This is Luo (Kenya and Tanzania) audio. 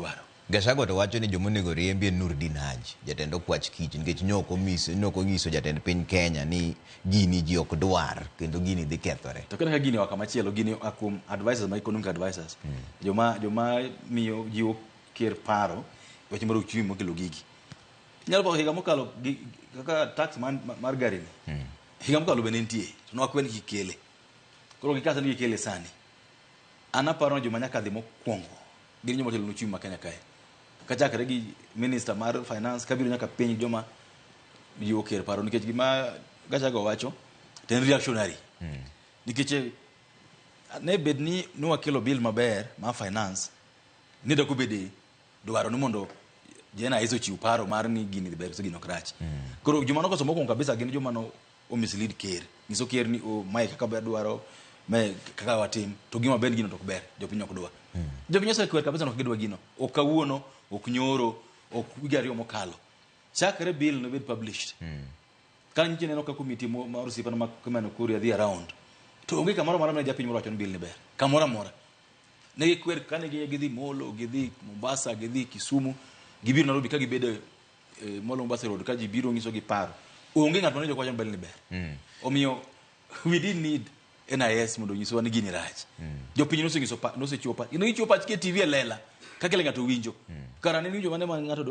dwaro. Gachagua to wacho ni joma onego riembi en Nurdin Haji, jatend okwach kich, nikech ne ok onyiso jatend piny Kenya ni gini ji ok dwar kendo gini dhi kethore. To kendo ka gini oa kamachielo, gini oa kuom advisors ma economic advisors. Joma miyo jiwo ker paro weche mar uchumi mokelo gigi. Inyalo paro higa mokalo kaka tax mar gari ni. Higa mokalo be ne nitie, to nowakwe ni kik kele. Koro gikasa ni gikele sani. An aparo ni joma nyaka dhi mokwongo gin joma otelo ne uchumi ma Kenya kae. Kachakre gi minister mar finance kabiro nyaka piny joma jiwo ker paro, nikech gima Gachagua wacho to en reactionary. Nikech ne bed ni nwakelo bill maber mar finance, ne dak obede dwaro ni mondo NIS ochiw paro mar ni gini ber koso gini ok rach. Koro joma nokoso mokwongo kabisa gin joma no omislead ker. Nyiso ker ni, oh, mae kaka ber dwaro, mae kaka watim, to gima ber gino to ok ber, jopiny ok dwa. Jopiny osekwer kabisa, ok gidwa gino. Ok kawuono, ok nyoro, ok higa 2 mokalo. Chakre bill nobed published. Ka nyiche neno ka committee mar osiepana ma Kimani Kuria dhi around. To onge kamoro amora mane japiny moro wacho ni bill ni ber. Kamoro amora. Ne gikwer kane gidhi Molo, gidhi Mombasa, gidhi Kisumu, gibiro Nairobi ka gibedo Molo Mombasa Road ka ji biro nyiso gi paro. Onge ng'at mane wacho ni bill ni ber. Omiyo we didn't need NIS mondo onyiswa ni gini rach. Jopiny nosenyiso nosechiwo pach. Kendo gichiwo pachgi e TV e lela. Kaka ile ng'ato winjo. Kara ne winjo mane ma ng'ato